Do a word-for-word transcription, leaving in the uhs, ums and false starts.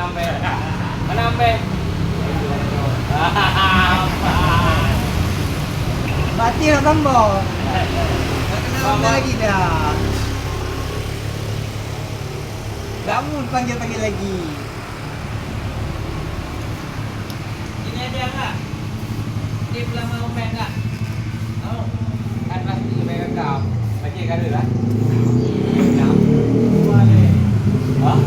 Mana Ambe? Mati nak tambah. Tak kenal Ambe lagi dah. Kamu panggil-panggil lagi. Sini aja, Kak. Di belakang Ambe, Kak. Oh, kan pasti Ambe rekam. Baca kali lah. Rekam. Hah?